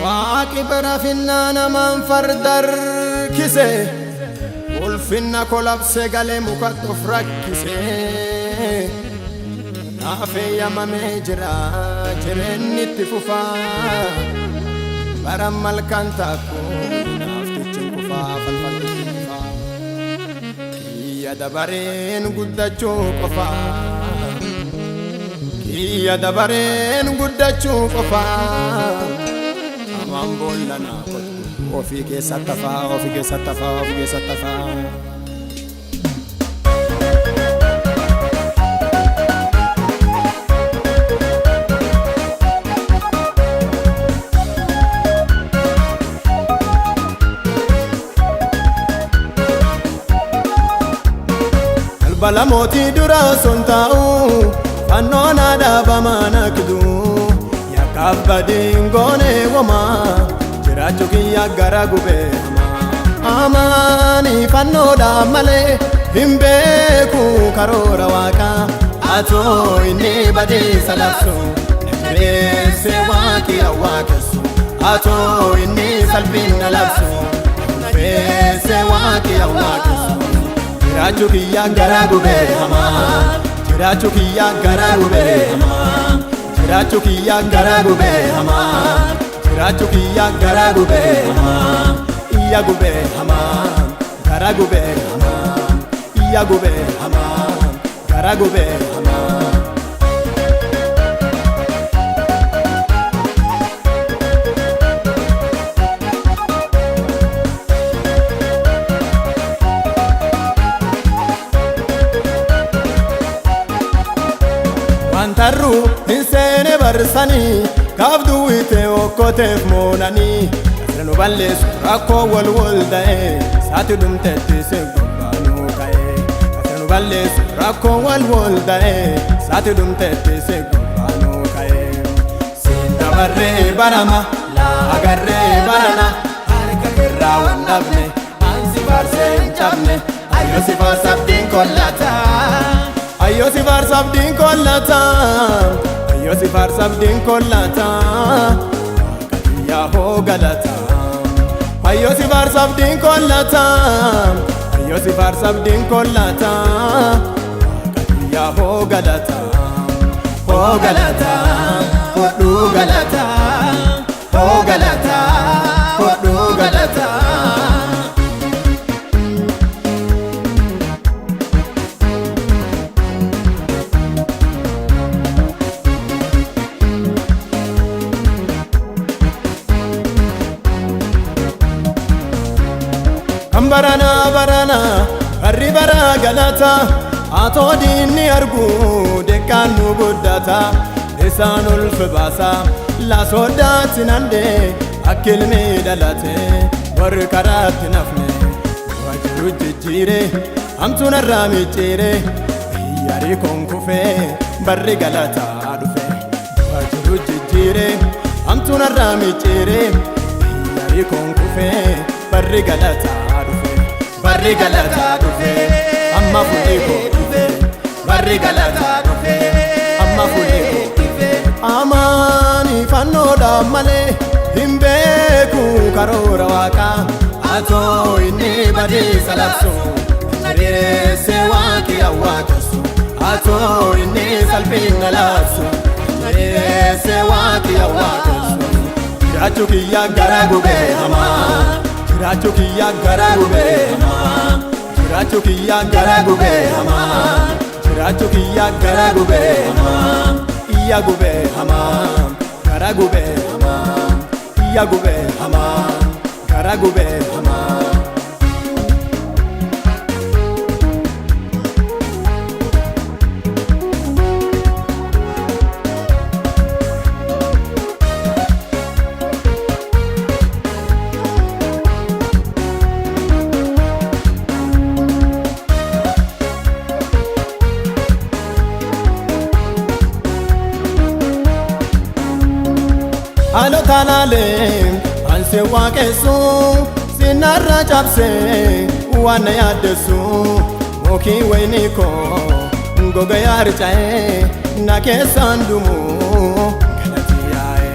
Waaqi bara finnaa namaan fardarkise, ulfinna kolabse galee mukatti of rakkise. Naaf eeyyamamee jira jireenyi itti fufaa, bara malkaan taakku naaftichi kufaa, falfalli kufaa. Kiyya dabareen guddachuu qofaa, kiyya dabareen guddachuu qofaa. Amaan boolla naa qotu ofii keessatti hafaa, ofii keessatti hafaa, ofii keessatti hafaa. Balbala mootii dura osoo hin taa'u, fannoon adaabamaa naqdu, yakkaaf badiin goone womaa, jiraachuu kiyya gara gubee hamaa. Amaani fannoodhaan malee hin beeku karoora waaqaa, atoo inni badiisa labsu, na jireesse waaqi awwaaqessu, atoo inni salphina labsu, na ulfeesse waaqi awwaaqessu. Jiraachuu kiyya gara gubee hamaa, jiraachuu kiyya gara gubee hamaa, jiraachuu kiyya gara gubee hamaa, jiraachuu kiyya gara gubee hamaa, iyya gubee hamaa, gara gubee hamaa, iyya gubee hamaa, gara gubee hamaa. Wantarruu hin seene barsanii, gaaf duwwite okkoteef moonanii, asirra nu balleessu rakkoo wal wal da'ee, saati dhumteetti si gurbaanuu ka'ee. Asirra nu balleessu rakkoo wal wal da'ee, saati dhumteetti si gurbaanuu ka'ee. Siin dabarree barama laagarree barana, harka irraa wan dhabne, ansi faarsee hin cabne, ayyoo si faarsaaf kollata. Ayyoo si faarsaaf kollata, ayyoo si faarsaaf kollata, Waaqa kiyyaa hoo galata. Ayyoo si faarsaaf kollata, ayyoo si faarsaaf kollata, Waaqa kiyyaa hoo galata. Hoo galata, hodhuu galata, hoo galata, hodhuu galata. Kan baranaa baranaa barri bara galata, atoo diinni argu deqqaan nu guddata, isaan ulfi baasa laasoddaatti nandee, akka ilmi dhalate warri karaatti nafne, wajiru jijjiire hamtuun irraa micciire, yaarii koon kufee barri galataa dhufe, wajiru jijjiire hamtuun irraa micciire, yaarii koon kufee barri galataa dhufe, barri galataa dhufe, amma fuulli koo dhufe, barri galataa dhufe, amma fuulli koo dhufe. Amaani fannoodhaan malee hin beeku karoora waaqaa, atoo inni badiisa labsu, jireesse waaqi awwaaqessu, atoo inni salphina labsu, jireesse waaqi awwaaqessu. Jiraachuu kiyya gara gubee hamaa, jiraachuu kiyya gara gubee hamaa, jiraachuu kiyya gara gubee hamaa, jiraachuu kiyya gara gubee hamaa, iyya gubee hamaa, gara gubee hamaa, iyya gubee hamaa, gara gubee hamaa. Haalota laalee ansi waaqessu, sinarra cabsee waan na yaaddessu, mukii wayinii koo goga yaarca'ee na keessaan dhumu galati yaa'e.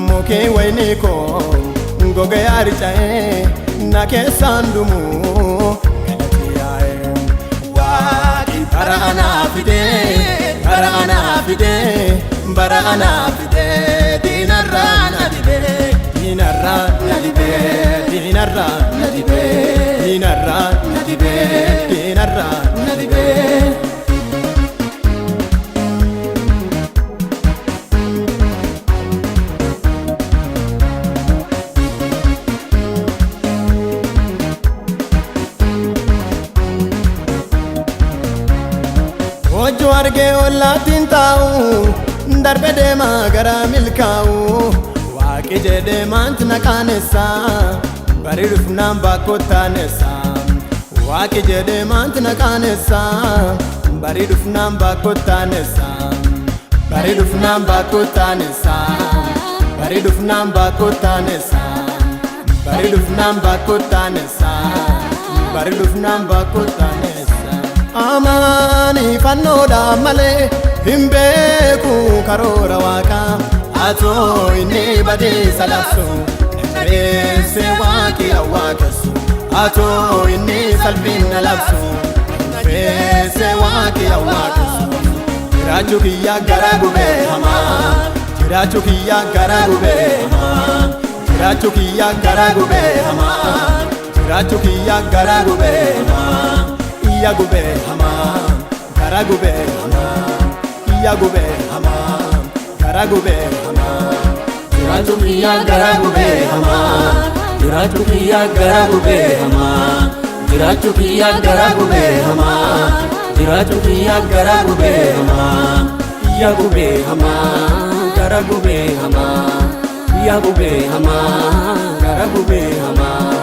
Mukii Mukee waynii koo gogee harca'ee na keessaan dhumu galati yaa'e. Waaqi bara anaa fidee, bara anaa fidee, bara anaa fidee, diinarraa na dibee, diinarraa na dibee, diinarraa na dibee, diinarraa na dibee, diinarraa na dibee. Hojii argee ollaattiin taa'u darbe deemaa gara milkaa'u. Waaqi jedhee maanti na qaanessa, bari dhufnaan bakkoo taanessa. Waaqi jedhee maanti na qaanessa, bari dhufnaan bakkoo taanessa. Bari dhufnaan bakkoo taanessa. Bari dhufnaan bakkoo taanessa. Bari dhufnaan bakkoo taanessa. Bari dhufnaan bakkoo taanessa. Amaani fannoodha malee hin beeku karoora waaqaa. Atoo inni badeessa labsu, dheesse waaqi awwaaqessu. Atoo inni salphina labsu, dheesse waaqi awwaaqessu. Jiraachuu kiyyaa gara gubee hamaa, jiraachuu kiyyaa gara gubee hamaa, jiraachuu kiyyaa gara gubee hamaa, jiraachuu kiyyaa gara gubee hamaa. Iyya gubee hamaa, gara gubee hamaa, iyya gubee hamaa, gara gubee hamaa. Jiraachuu kiyyaa gara gubee hamaa, jiraachuu kiyyaa gara gubee hamaa, jiraachuu kiyyaa gara gubee hamaa, jiraachuu kiyyaa gara gubee hamaa, iyya gubee hamaa, gara gubee hamaa, iyya gubee hamaa, gara gubee hamaa.